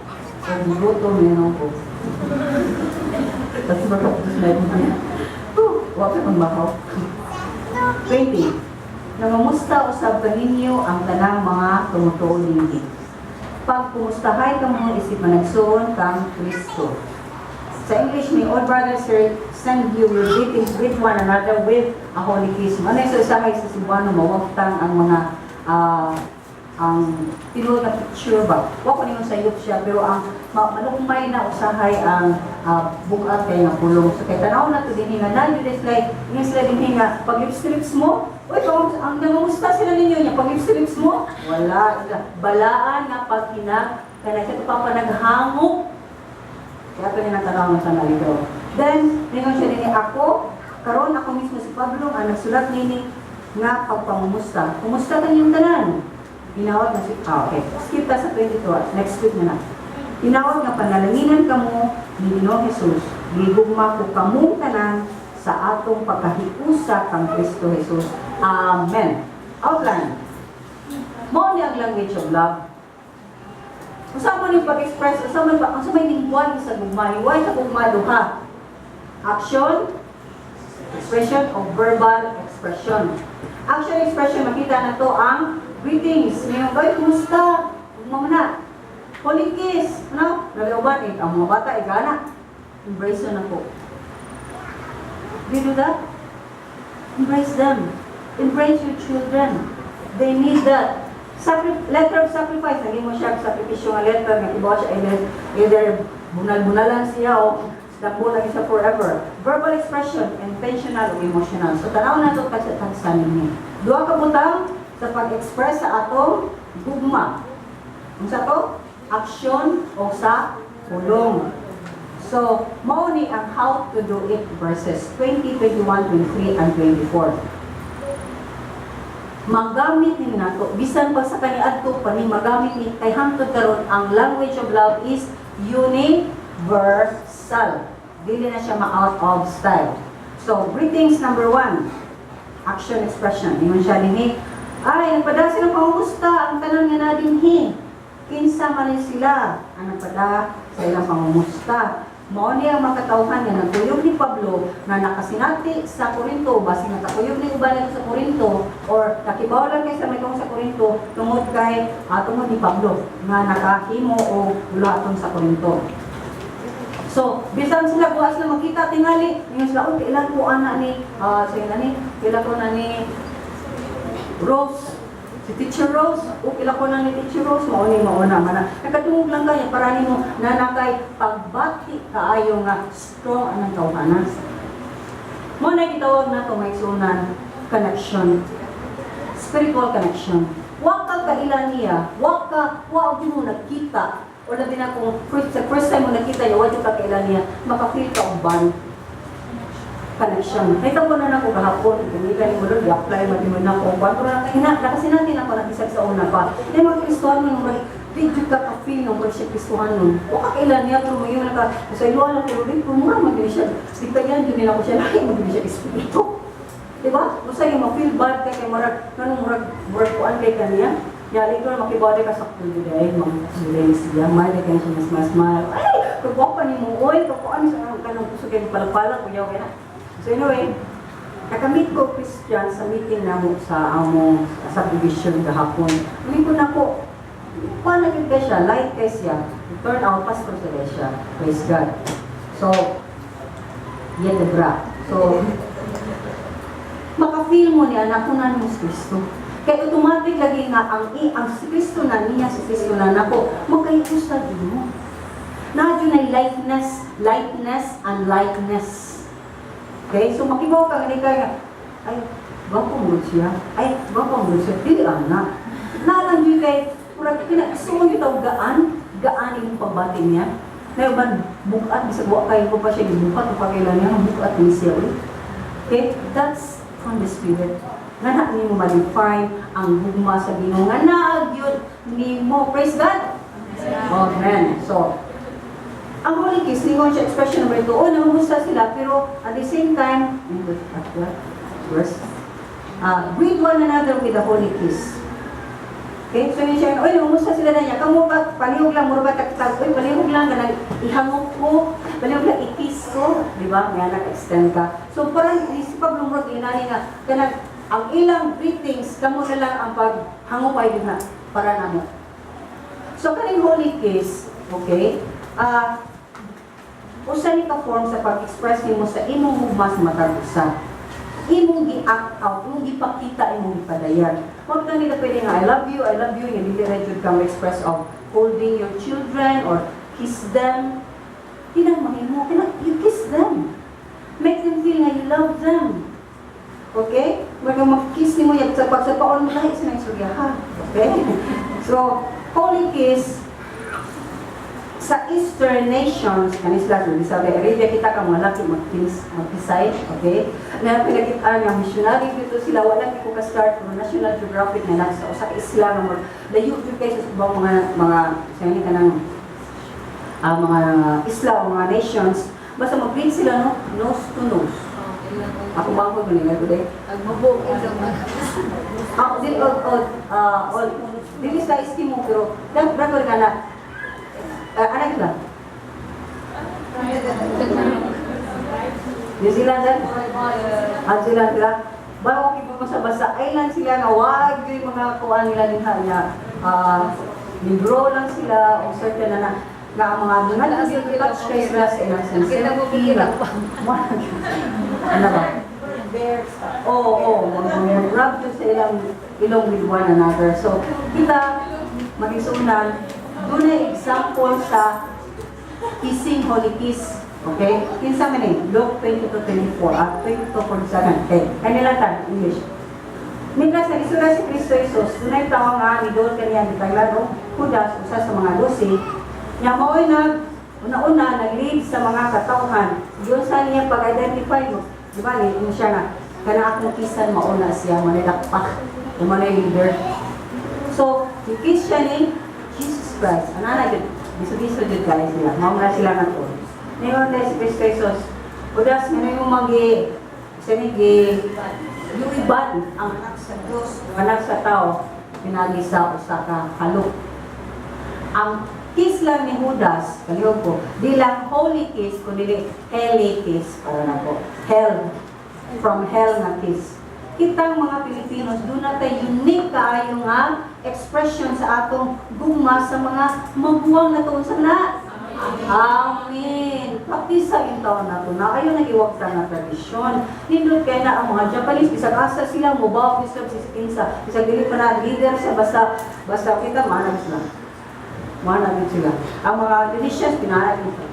ang gutom meron ko. Tapos baka na yun. Oh, wa pa magmakaw. 20. Nangamusta usab kaninyo ang tanang mga tumutuo dinhi. Pagkumustahay kamo isip managsuon kang Kristo. Sa English, may all brothers here send you your greetings, greet one another with a holy kiss. Ano yung sa usahay sa Cebuano, mawagtang ang mga ang tinuod na picture ba? Wa ko ningon sayop siya, pero ang malukmay na usahay ang bugat kay nga pulong. So kay tanaw na to dinhi nga na is like ingon sila dinhi nga pag lips lips mo, uy, kung ang nangamusta sila ninyo niya pag lips lips mo, wala balaan nga paghinag kanang siya pa pa naghangop. Kaya ito niya tanaw sa naligaw. Then, ningon siya dinhi ako, Karon ako mismo si Pablo ang nagsulat nini nga pagpangumusta. Kumusta kanyong tanan? Hinawag na si. Ah, okay. Skip ta sa 22. Next week na lang. Hinawag nga panalanginan kamo ni Ginoong Jesus. Gigugma ko kamong tanan sa atong pagkahiusa kang Kristo Jesus. Amen. Outline. Mao ni ang language of love. Unsa man yung pag-express, unsa man ba, unsa may lingwahe sa gugma? Lingwahe sa gugma duha. Action, expression o verbal expression. Action expression, makita na to ang greetings. Ngayon, "Ay, kumusta?" Gugma mo na. Holy kiss, ano? Labi uban, eh, ang mga bata, igana. Embrace na po. Do you do that? Embrace them. Embrace your children. They need that. Letter of sacrifice, naging mo siya sakripisyo nga letter, nga ibaw siya either bunal-bunalan siya o damo lagi siya forever. Verbal expression, intentional o emotional. So tanaw na ito kasi tagsa ninyo. Duha ka butang sa pag-express sa atong gugma. Unsa to? Action o sa pulong. So, mao ni ang how to do it, verses 20, 21, 23, and 24. Magamit ni nato bisan pa sa kaniadto pa ni magamit ni kay hangtod karon ang language of love is universal. Dili na siya ma-out of style. So, greetings number one, action expression. Ingon siya dinhi, ay, nagpada sila pangumusta ang tanan nga na dinhi. Kinsa man ni sila ang nagpada sa ilang pangumusta? Mao ni ang makatawhan nga nagkuyog ni Pablo nga nakasinati sa Korinto, basin nakakuyog ni uban nito sa Korinto or nakibaw lang kay sa may sa Korinto tungod kay tungod ni Pablo nga nakahimo og buluhaton sa Korinto. So, bisan sila buwas na makita tingali, ingon sila, "Oh, kailan ko ana ni, sige na ni, kailan ko na ni Rose, si Teacher Rose, o kailan ko na ni Teacher Rose," mao ni mauna man na. Nakadungog lang kaya para nimo na nakay pagbati kaayo nga strong anang tawhanan. Mao na gitawag nato, mga igsuonan, connection. Spiritual connection. Wa ka kaila niya, wa ka, wa gyud mo nagkita, o labi na kung sa first time mo nakita niya, wa jud ka kaila niya, maka-feel ka og bond connection. Nakita ko na nako gahapon, gamitan ni mo doon, i-apply man mo na ko. Kung pero na, nakasinati na ako nagisag sa una pa. Eh, mga Kristohan mo, murag, di jud ka ka-feel ng murag siya Kristohan nun. Wa ka kaila niya, pero mo yun naka, sa ilo lang ko rin, pero mura man gini siya. Di pa yan, yun nila ko siya, lahi man gini siya espiritu. Diba? Usa yung ma-feel bad ka kay murag, ganun murag kuan kay kaniya. Yali ko na makibody ka sa kulo day, mag-sulay siya, mahal kay siya mas mas mahal. Ay, kagwapa ni mo, oy, kakuan sa kanang puso kay palapala, kuyaw kay na. So anyway, nakamit ko Christian sa meeting namo sa among subdivision gahapon. Umi ko na ko, kuan na gyud kay siya, light kay siya. It turn out, pastor sa kay siya. Praise God. So, yet the bra. So, maka-feel mo niya na kunan mo si Kristo. Kaya automatic lagi nga ang si Kristo na niya, si Kristo na nako, magkahiusa din mo. Na na likeness, likeness, and likeness. Okay? So makibaw ka nga ka nga, "Ay, gwapo mo siya. Ay, gwapo mo siya." Dili ana. Nalang yun kay, murag, pinagsuon yung tawag gaan, gaan yung pagbati niya. Na uban, bukat, bisag wa kay ko pa siya gibukat, o pakailan niya, bukat ni siya ulit. Okay? That's from the Spirit. Nga na nimo ma-define ang gugma sa Ginoo nga naa gyud nimo. Praise God! Amen. So, ang Holy Kiss, ningon siya expression number 2, oh, nangamusta sila, pero at the same time, at verse, greet one another with the holy kiss. Okay, so yun siya, "Oy, nangamusta sila na niya, kamo pa, palihog lang, mura ba tagtag, oy, palihog lang, ganang, ihangop ko, palihog lang, i-kiss ko," di ba? Nga nag-extend ka. So, parang, si Pablo murag, inani nga, kanang, ang ilang greetings, kamo na lang ang paghangop ay na, para namo. So, kaning holy kiss, okay, usa ni ka form sa pag-express nimo sa imong gugma sa matag usa. Imong gi-act out, imong gipakita, imong gipadayag. Wag na nila pwede nga, I love you," nga dili ra jud ka ma-express of holding your children or kiss them. Di na mahimo, kana you kiss them. Make them feel nga you love them. Okay? Maga mag-kiss nimo yan sa pagsapaon mo lahi sa istorya ha. Okay? So, holy kiss, Sa Eastern nations, kani sila sa Saudi Arabia, kita ka mga laki magkiss, magkisay, okay? Na pinakitaan nga missionary dito sila, wala ko ka-start pero National Geographic na lang sa usa ka isla nga mag layo jud kay sa ubang mga sa ini kanang mga isla o mga nations, basta mag-greet sila, no, nose to nose. Ako ba ko ganun ko day? Ah, di all all all dili sila Eskimo pero dan brako nga na anak sila. New Zealand dan? Ah, Zealand sila. Bago okay pa sa basta island sila nga wag yung mga kuan nila dinha niya. Negro lang sila o certain na na nga ang mga nga touch kay sila sa ilang sensitivity. Ano ba? Oo, mag-rub to sa ilang ilong with one another. So, kita, magisunan, doon na example sa kissing, holy kiss. Okay? Kinsa man eh? Luke 22:24 at 22:47. Okay. Kanila tan, English. Mintas nagisulat si Kristo Jesus, dunay tawo nga ni kaniya gitaglan og Judas, usa sa mga 12, nya mao'y nag una-una nag-lead sa mga katawhan. Giunsa niya pag-identify mo. Di ba ni siya nga kana akong kisan mauna siya manilakpak, mo na leader. So, kiss siya ni Jesus Christ. Ano na jud? Biso-biso jud kaya sila. Mao na sila nga to. Ningon si Kristo Jesus, "Judas, ngano yung magi sa ni gi luiban ang anak sa Diyos, anak sa tao, pinagi sa usa ka halok?" Ang kiss lang ni Judas, kalihok ko, di lang holy kiss, kundi helly kiss para nako. Hell, from hell na kiss. Kitang mga Pilipinos, doon na tayo unique kaayo nga expression sa atong gugma sa mga maguwang na tuon sa na. Amen. Practice sa taon na to na ayo nagiwagta nga tradisyon. Nindot kay na ang mga Japanese bisag asa sila mobaw bisag si kinsa, bisag dili pa na leader siya, basta basta kita manag sila. Manag sila. Ang mga Indonesians pinanag nito.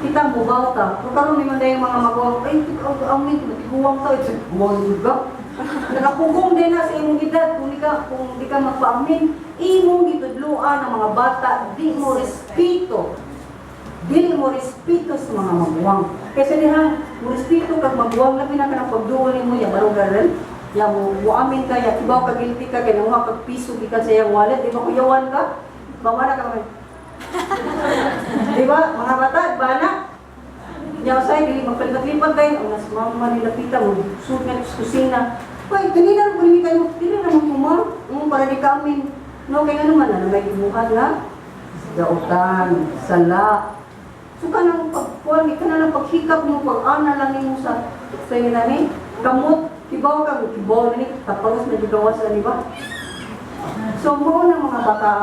Kita mobaw ta. Kung karon may mga mga maguwang, ay, ang min, tiguwang ta, it's guwang juga. Nakapugong din na sa imong edad kung di ka magpaamin, imong gitudloan ang mga bata, di mo respeto. Dili mo respeto sa mga maguwang. Kaysa dihang mo respeto kag maguwang, labi na ka ng pagduol nimo ya barugaran. Ya mo muamin ka ya kibaw ka guilty ka kay nanguha kag piso gikan sa iyang wallet, di ba kuyawan ka? Bawa na ka man. Di ba? Mga bata, bana. Nya usay dili magpalipat-lipat tayo, ang nas mama nila pita mo, sud nga sa kusina. Hoy, kanina mo ni kayo, dili na mo kuma, para di kami. No, kay nga naman ano may gibuhat nga dautan, sala. So kanang pagkuan, ka na lang paghikap mo, pag-ana lang nimo sa inyo na ni, kamot, kibaw ka, kibaw na ni, tapos na gawas na, di ba? So mo na mga bata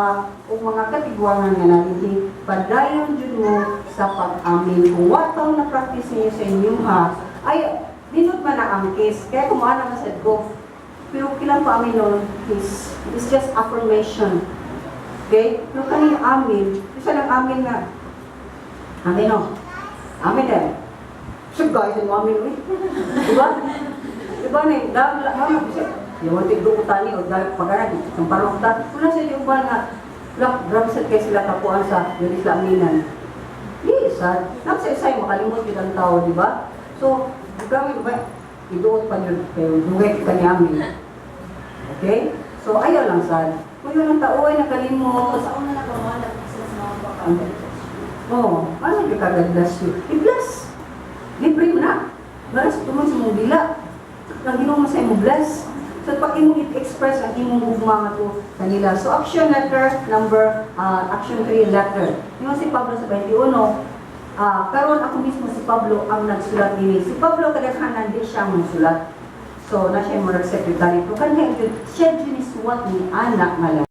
o mga katigwangan nga nalili, padayon jud mo sa pag-amin. Kung wa taon na practice niyo sa inyong ha, ay dinot man na ang kiss. Kaya kung ana man sad go. Pero kilang pa amin nun is just affirmation. Okay? Pero kaning amin, isa lang amin nga. Amin no? Amin din. So guys, yung amin uy. Diba? Diba ni? Dahil, mama, yung tigdo ko tani o dahil pag-anak, itong parok ta. Wala sa yung nga, lak, grabe sad kay sila kapuan sa dili sila aminan. Di, sad. Nak sa isay, makalimot yun ang tao, di ba? So, kami, ba, iduot pa yun, kayo, dugay kita ni amin. Okay? So, ayaw lang sad. Kung yun ang tao ay nakalimot, Sa una na pamahalag sila sa mga baka. Oh, ano yung ka bless you? I-bless. Libre mo na. Baras tumon sa mong dila. Ang Ginoo mo sa imong bless. So pag imong i-express ang imong gugma nga to kanila. So action letter number action 3 letter. Yung si Pablo sa 21, karon ako mismo si Pablo ang nagsulat nini. Si Pablo kadaghanan di siya ang sulat. So na siya mo secretary. Pero kanhi jud siya jud ni suwat ni anak nga.